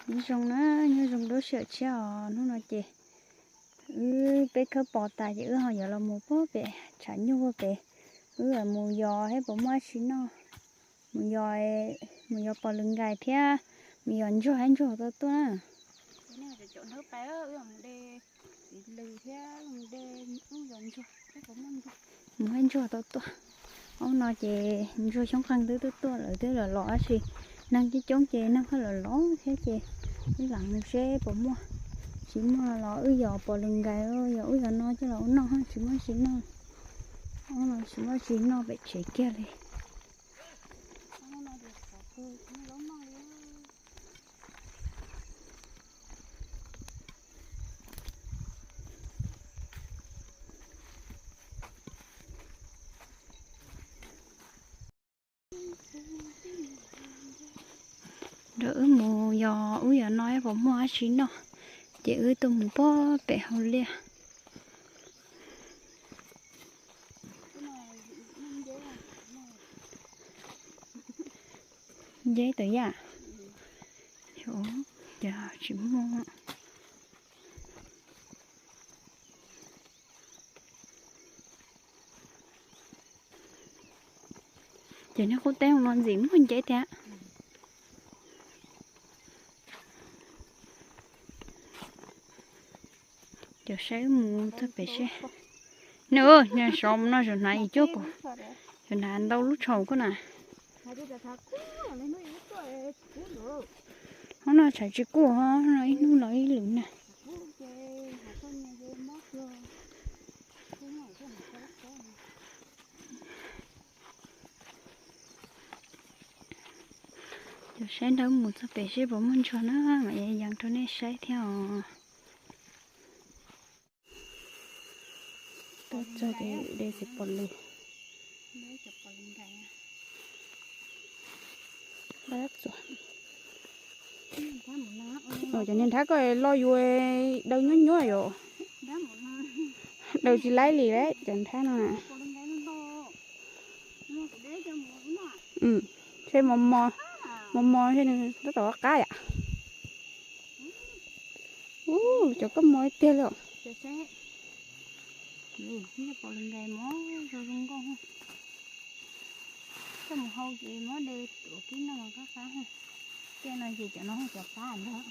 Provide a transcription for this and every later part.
Nyob zoo na, nyob zoo lub sij hawm tshiab os. Hnub no ces wb peb khawb pos tas ces wb ho yuav los mus puag pem tshav nyuj puag pem. Wb mus yos thiab puas muaj dab tsi noj. Mus yos, mus yos pos lws nkais thiab mus yos ntsuag thiab ntsuag tau tuaj na. Mus thiab ntsuag tau tuaj. Ob no ces ntsuag xyoob qeej twb tuaj tuaj lawm twb los los tab sis neeg coob coob ces neeg pheej los los thiab ces wb lam mus seb puas muaj. Tsis muaj los wb yos pos lws nkais, yog wb yos no coj los ua noj, tsis muaj tsis noj. Ob no tsis muaj tsis noj pem tsev kiag li. Nrog wb mus yos, wb yos no puas muaj dab tsi noj, ces wb tuaj mus puag pem hauv liaj. Nceb tawm yam, ces tsis muaj. Ces niag qub teb no ntxim muaj nceb thiab. Cov saib mus txog pem seb. Nws, nws sov mus no, zaum hnav ib cuab kuv, zaum hnav ntau lub tshau koj na. Hov no tshav tsis kuj, hov no ib hnub los ib lwm na. Cov saib nrog mus txog pem seb puas muaj ntsuag na, mam li yees rau nej saib thiab os. Tuaj txog ces de txiv pos lws. Cov niag nrhab ko los yuav daw nyuab nyuab yom. Daw tsis laib li lawm cov nrhab no. Seb mos mos, mos mos seb nws tab tom qab yam. Ub, cov koj mos tiag li os. Koj mus hau ces muab de tuav kib noj qab qab. Tej no ces cov no cov qab ntag.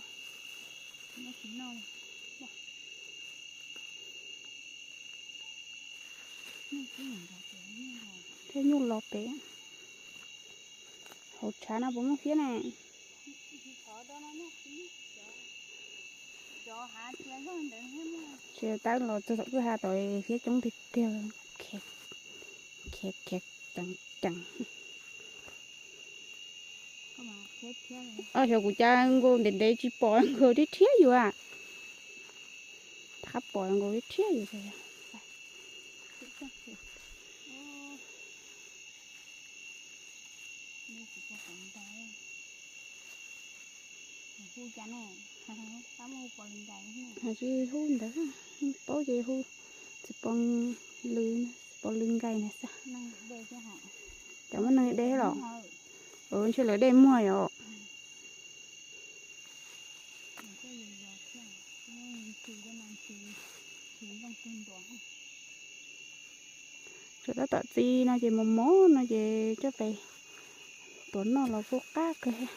Thiab nyuj los pem. Hauv tshav no puas muaj fiab na? Tsis tab los txog tom kwj ha tod fiab coob tiag tiag, khiav khiav ceev ceev. Xyov kuv cas nkaus ntev ntev tsis pom nkaus thiab thiab yus a. Rov qab pom nkaus thiab thiab yus. Hais tsis hu ntawd, paub ces hu txiv pos lws, txiv pos lws nkais na xwb. Cov muaj neeg de los? Ntshe lawv de muag yom. Tsuas tab tom txiv no ces mos mos no ces coj pem tuav noj los kuj qab kawg thiab.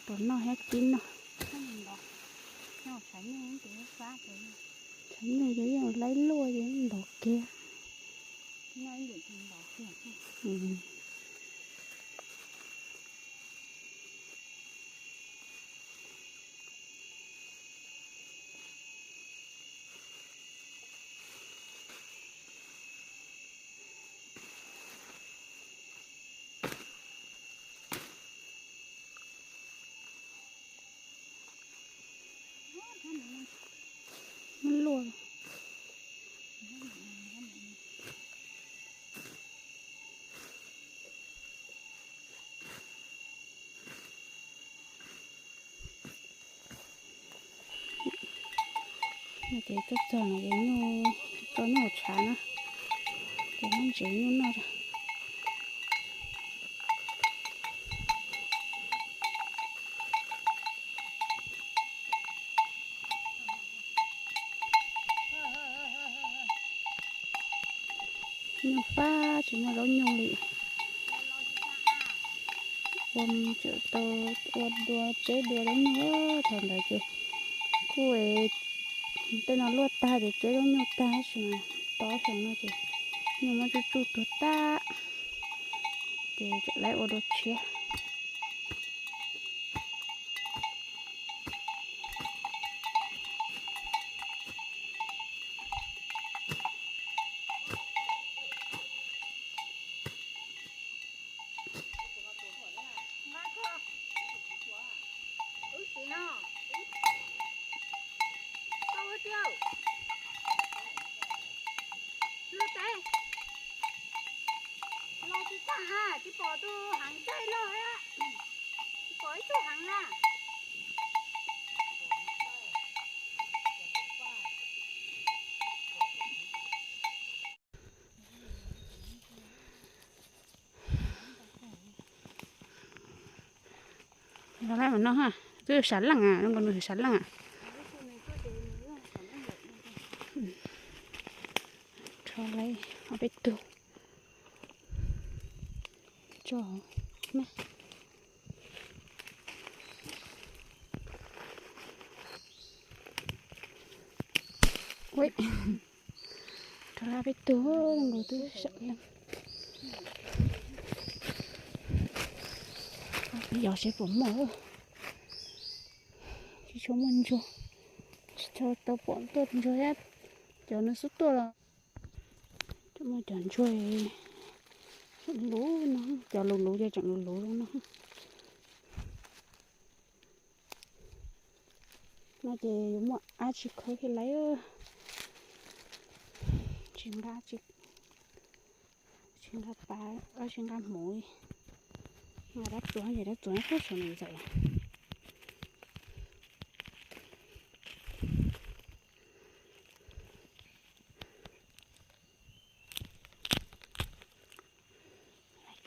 Tuav noj thiab kib noj. Tshav nyuj ces yeej laib luaj ces ntov kiag. Muab luaj. Ces txog txog no ces nyuj, tso nyuj hauv tshav na, ces muab ntsev nyuj noj. Nyuj pab tsis muaj zaub nyuj li. Ua tseem tau ua dua tseb dua zaub nyuj, thaum ntawd ces kuj tej no luaj tag ces tseb zaub nyuj tag tab sis mas tob xyoo no ces nyuj muab tsuj tsuj tuag tag, ces tseem lawv ua dua tshiab. Los tsis tag ha, tsis pom tus heev caij los, tsis pom ib tug heev na. Los lawm mas no ha, twb sav leej, zoo nkaus nws sav leej. Rho lawm ob peb tug tso na. Rho lawm peb tug, nkaus twb sam leej. Yos seb puas muaj, tsis tshua muaj ntsuag, tsis tshua tau pom tuaj ntsuag thiab, cov no xub tuaj los. Cov muaj cov ntsuag luv luv no, cov luv luv ces tseem luv luv zoo no. No ces yuav muaj dab tsi khawb thiab lauj. Tsis nqa, tsis nqa pas, tsis nqa hmuv li. Nqa dab txuas ces dab txuas nyob pem saum ntxawm.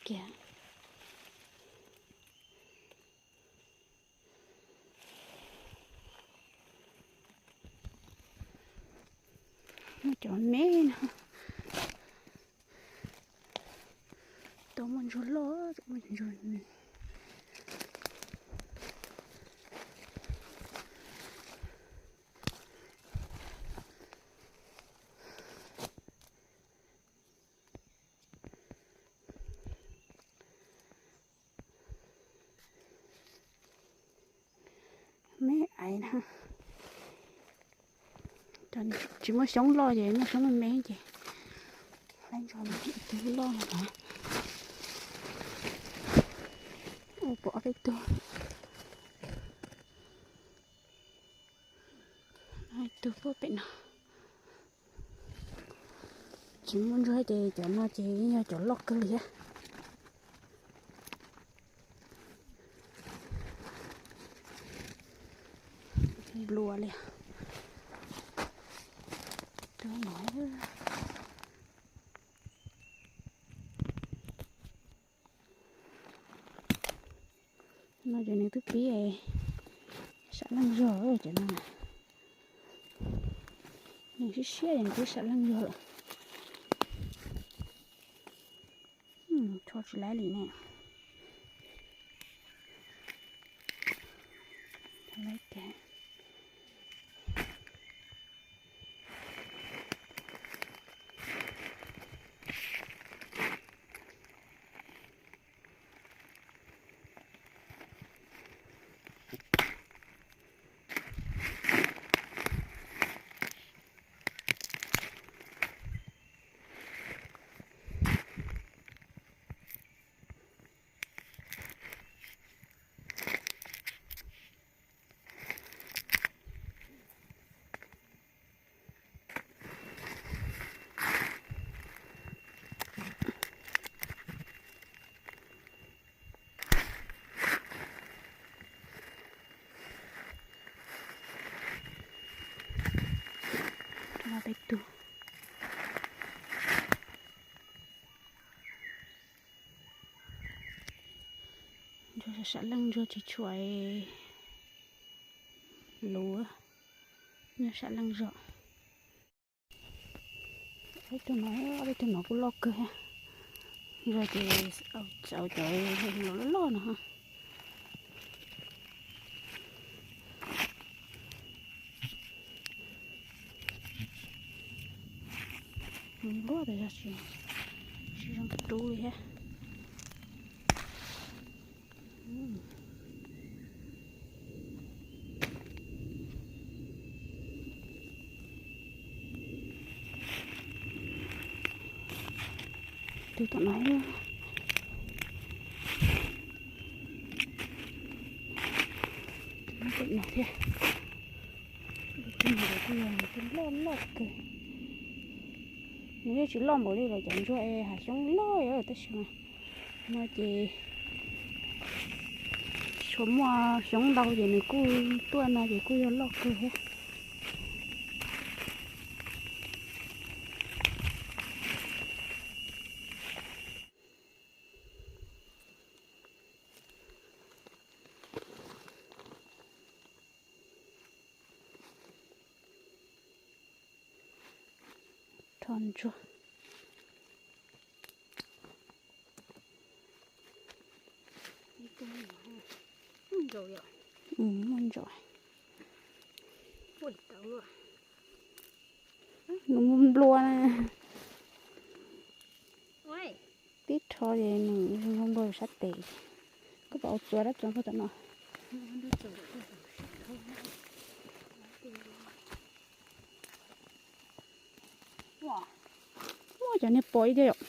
Kiag. Muaj cov me no, tau muaj ntsuag loj, tau muaj ntsuag me. Me aiv na, tsis muaj xyoob loj ces muaj xyoob me me ces laib ntso ib tug loj no. Ua pom ob peb tug, ib tug puag pem no. Tsis muaj ntsuag ces cov no ces yog cov loj kawg li thiab. Nplua li. Tus no, no ces nws twb pib sam leej zog cov no. Nws siab siab ces nws twb sam leej zog lawm. Tsho tsis laib li ne. Peb tug. Ntsuag sam leej ntsuag tsis tshua luv, nyob sam leej zog. Ob peb tug no, ob peb tug no kuj loj kawg. Yog ces cov loj loj no. Npluab tas zog tsis, tsis zoo rub li thiab. Tus tom no, tus tom no thiab. Tus no kuj yog tus loj loj kawg. Nws yeej tsis loj npaum li lawv cov ntsuag es hav xyoob loj tab sis mas no ces tsis tshua muaj xyoob ntau ces nws kuj tuaj no ces kuj yog loj kawg thiab. Rho ntsuag. Muaj ntsaum. Nws muaj nplua na. Tib rho ces nws zoo nplua sab tes. Koj pom ua txua dab txua nkaus tom no. Muaj cov niag pom ib tiag yom.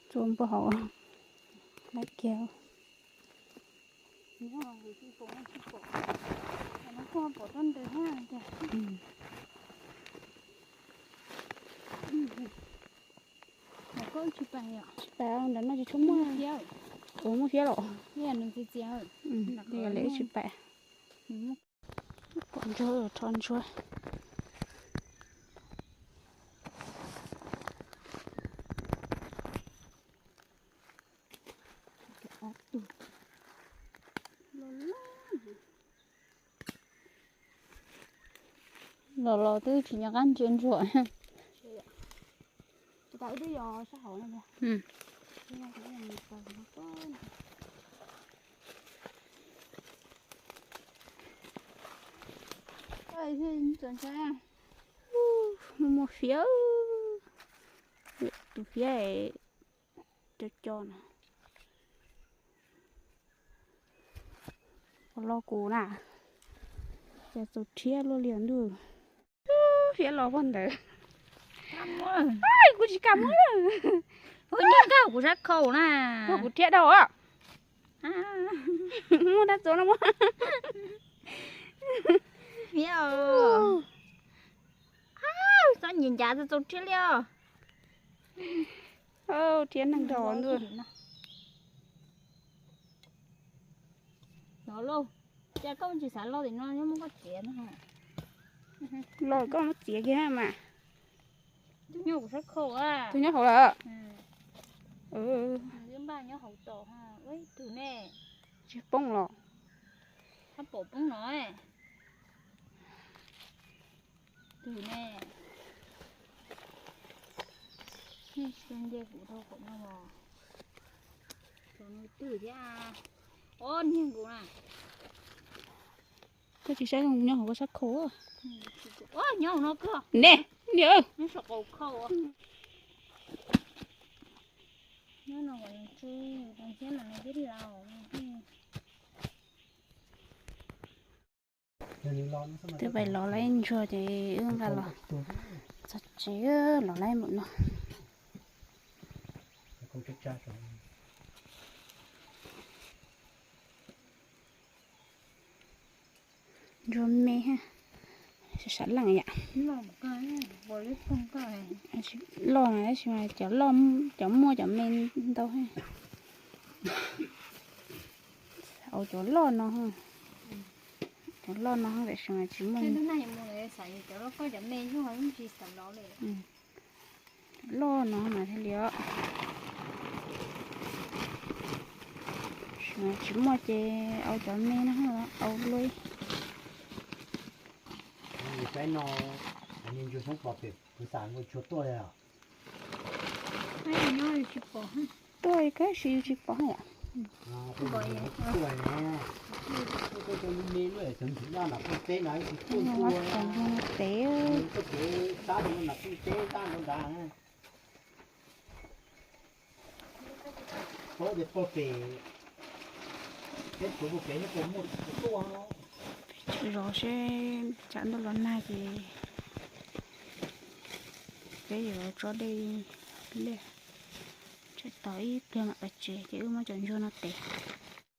Txua npua hauv lawm kiag. Tsis pais, ntawm no tsis tshua muaj. Ua muaj fiab los? Li tsis pais. Pom ntsuag, rho ntsuag. Los los twb tsis nco qab ntsia ntsuag. Muaj fiab, tus fiab co co no. Los kuv na, cas txaus rhiab luaj li ntuj. Fiab los pog ntawd. Kuv tsis kam muab. Kuv nyob nkag kuv sab khau na. Kuv rhiab dhau. Muaj dab txua no muaj. Fiab os. Txhob nyiam ncav txaus rhiab li os. Rhiab neeg dhau ntuj. Los lauj, cas koj tsis xav los tim no nyob muab koj txiav no. Los koj muab txiav kiag mas. Tus nyob kuv sab khau. Tus nyob hauv lawm. Npaj nyob hauv tos. Tus ne. Tsis poob los. Txhob pom poob no. Tus ne. Nce kuv rau kom no los. Twb thiab. Ob niag nkaus na. Koj tsis saib nyob hauv koj sab khau. Nyob hauv no koj. Ne, niam. Nyob saum qaum khau. Nyob no kom tsis, tsis mas nws twb laus. Twb pais lov laib ntsuag ces wb nqa los txog tsev, lov laib npaum no. Ntsuag me, sam sam leej yam. Loj mas tab sis mas cov loj, cov muaj cov me ntau. Au cov loj no. Cov loj no ntawm sis mas tsis muaj. Loj no mas thiaj li os. Sis mas tsis muaj ces au cov me no, au luaj. Saib no, ntsuag xyoob pos pem kuv xav nkaus tsuag tuaj li os. Tuaj kab sis yus tsis pom yom. Tuaj me lub xyoob ntxim noj nram Phooj Teb no tsis tuaj tuaj. Ntsuag no tev. Tuaj kev sab rau nram Phooj Teb sab nrad nrad. Paub tias pog pem, peb tuav pog pem nyob puas muaj tuaj. Zov seb tsam ntuj los nag ces peb yuav tso dej liaj, tsam tos ib pliag mam pais tsev ces wb muab cov ntsuag no tev.